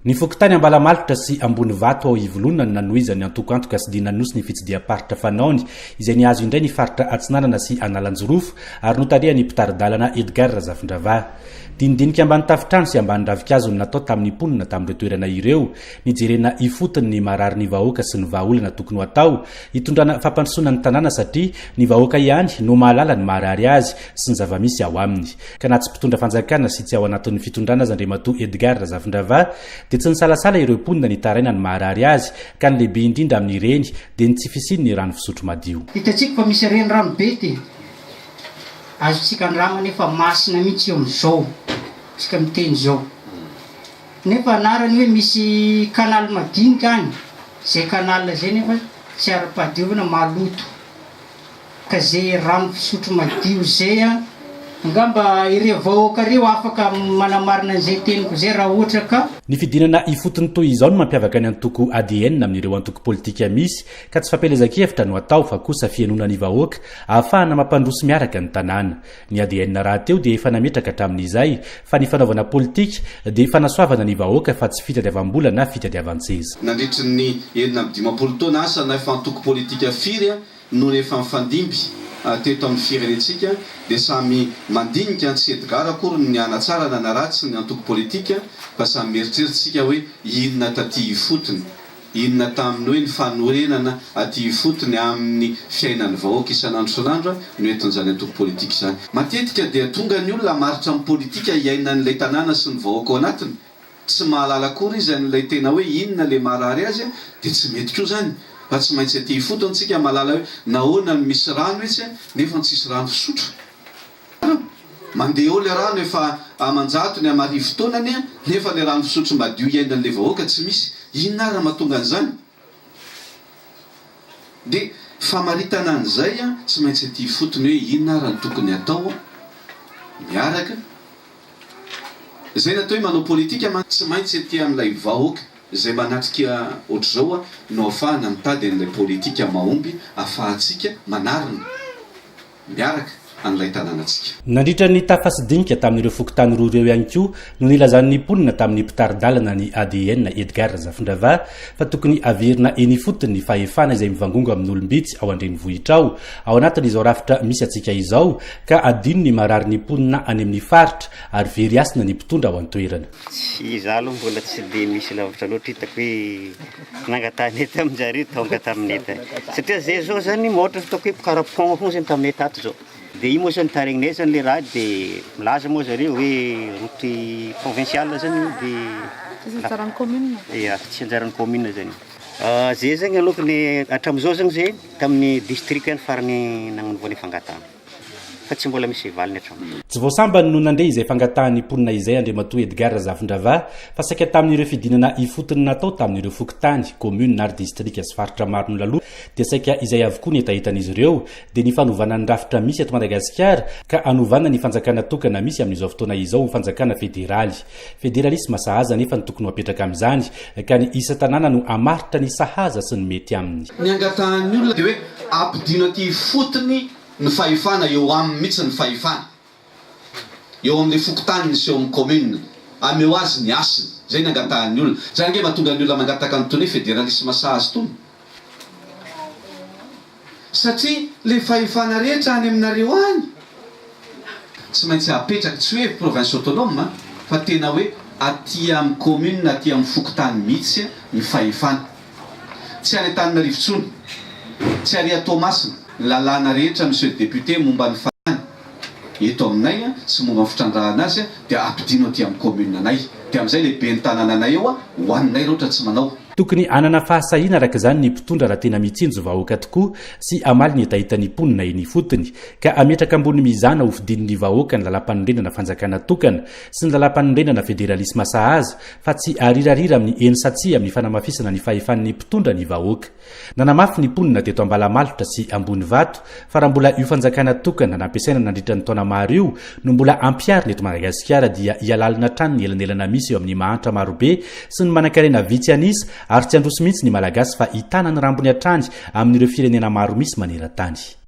Ny fokontany Ambalamalotra sy Ambonivato ao Ivoloina no nanohizan'ny antoko Antoka sy Dina Nosy ny fitsidiham-paritra fanaony, izay nihazo indray ny faritra Atsinanana sy Analanjirofo ary notarihan'ny mpitari-dalana Edgard Razafindravahy. Dinidinika ambany tafontrano sy ambany ravinkazo no natao tamin'ny mponina tamin'ireo toerana ireo, nijerena ifotony ny marary ny vahoaka sy ny vahaolana tokony ho atao hitondrana fampandrosoana ny tanàna satria ny vahoaka ihany no mahalala ny maharary azy sy ny zava-misy ao aminy. Ka na tsy mpitondra fanjakana sy tsy ao anatin'ny fitondrana aza Andriamatoa Edgard Razafindravahy dia tsy nisalasala ireo mponina nitaraina ny maharary azy ka ny lehibe indrindra amin'ireny dia ny tsy fisian'ny rano fisotro madio. Hitantsika fa misy renirano be ity. Azontsika andramana efa masina mihitsy eo amin'izao tsika miteny izao. Nefa anarany hoe misy canal madinika any, zay canal zay nefa tsy ara-pahadiovana maloto. Ka ze rano fisotro madio zay an, angamba ireo vahoaka reo afaka manamarina an'izay teniko zay raha ohatra ka. Ny fidinana ifotony toy izao no mampiavaka ny antoko ADN amin'ireo antoko politika misy ka tsy fampielezan-kevitra no atao fa kosa fihenoana ny vahoaka ahafahana mampandroso miaraka ny tanàna. Ny ADN rahateo dia efa nametraka hatramin'izay fa ny fanaovana politika dia fanasoavana ny vahoaka fa tsy fitadiavam-bola na fitadiavan-tseza. Nandritry ny 56 taona asa na efa antoko politika firy no efa nifandimby teto amin'ny firenentsika dia samy mandinika tsy Edgar akory ny hanatsara na hanaratsy ny antoko politika fa samy mieritreritra isika hoe inona taty ifotony Inona tamin'ny hoe ny fanorenana aty ifotony amin'ny fiainan'ny vahoaka isan'andro isan'andro no entin'izany antoko politika izany? Matetika dia tonga ny olona hamaritra ny politika iainan'ilay tanàna sy ny vahoaka ao anatiny, tsy mahalala akory izy an'ilay tena hoe inona ilay maharary azy dia tsy mety koa izany fa tsy maintsy aty ifotony tsika mahalala hoe nahoana no misy rano etsy nefa tsisy rano fisotro. Mandeha eo le rano efa aman-jatony aman'arivo taonany nefa le rano fisotro madio iainan'le vahoaka tsy misy. Inona ary mahatonga an'izany? De famaritana an'izay tsy maintsy aty ifotony hoe inona ary no tokony hatao miaraka. Izay ny atao hoe manao politika mantsy tsy maintsy aty amin'ilay vahoaka izay manatrika ohatr'izao no ahafahana mitady an'ilay politika mahomby ahafahantsika manarina. miaraka an'ilay tanànantsika. Nandritra ny tafa sy dinika tamin'ireo fokontany roa ireo ihany koa no nilazan'ny mponina tamin'ny mpitari-dalana ny ADN Edgard Razafindravahy fa tokony haverina eny ifotony ny fahefana izay mivangongo amin'olom-bitsy ao an-drenivohitra ao ao anatin'izao rafitra misy antsika izao ka adino ny marary ny mponina any amin'ny faritra ary very hasina ny mpitondra ao an-toerana. Tsy izaho aloha mbola tsy dia misy lavitra loatra hitako hoe Nangatahana eto aminjareo tonga taminay tany. Satria zay zao zany ohatra ataoko hoe mpikara pont foana zany taminay tato zao. De io moa zany tarehinay zany le raha de milaza moa zareo hoe route provinciale zany io de. Tsy anjaran'ny commune. Ya, tsy anjaran'ny commune zany io. Zay zany aloha ny hatramin'izao zany zay tamin'ny district ihany farany nagnanaovana fangatahana. fa tsy mbola misy valiny hatramin'izao. Tsy vao sambany no nandre izay fangatahan'ny mponina izay Andriamatoa Edgard Razafindravahy fa saika tamin'ireo fidinana ifotony natao tamin'ireo fokontany, commune ary distrika sy faritra maro nolaloha dia saika izay avokoa ny hetahetan'izy ireo dia ny fanovana ny rafitra misy eto Madagasikara ka hanovana ny fanjakana tokana misy amin'izao fotoana izao ho fanjakana federaly. Federalisma sahaza anefa no tokony ho apetraka amin'izany ka ny isan-tanàna no hamaritra ny sahaza sy ny mety aminy. Ny angatahan'ny olona dia hoe ampidino aty ifotony ny fahefana eo aminy mihitsy ny fahefana eo amin'ilay fokontaniny sy eo amin'ny commune, ameo azy ny hasiny, zay ny angatahan'ny olona, zay ange mahatonga ny olona mangataka an'itony hoe federalisme sahaza itony, satria le fahefana rehetra any aminareo any tsy maintsy apetraka, tsy hoe province autonome fa tena hoe aty amin'ny commune, aty amin'ny fokontany mihitsy ny fahefana. Tsy any Antananarivo intsony, tsy ary à Toamasina, ny lalàna rehetra Monsieur le député momba ny fahany eto aminay sy momba ny fitrandrahana azy dia ampidino aty amin'ny commune anay, dia amin'izay le ben'ny tanànanay eo hohaninay raha ohatra tsy manao. Tokony hanana fahasahiana araka izany ny mpitondra raha tena mitsinjo vahoaka tokoa sy hamaly ny hetahetan'ny mponina eny ifotony ka hametraka ambony mizana ho fidin'ny vahoaka ny lalàmpanorenana fanjakana tokana sy ny lalàmpanorenana federalisma sahaza fa tsy arirarira amin'ny eny sa tsia amin'ny fanamafisana ny fahefan'ny mpitondra ny vahoaka. Nanamafy ny mponina teto Ambalamalotra sy Ambonivato fa raha mbola io fanjakana tokana nampiasaina nandritra ny taona maro io no mbola ampiharina eto Madagasikara dia hihalalina hatrany ny elanelana misy eo amin'ny mahantra marobe sy ny manankarena vitsy an'isa ary tsy handroso mihitsy ny Malagasy fa hitana ny rambony hatrany amin'ireo firenena maro misy maneran-tany.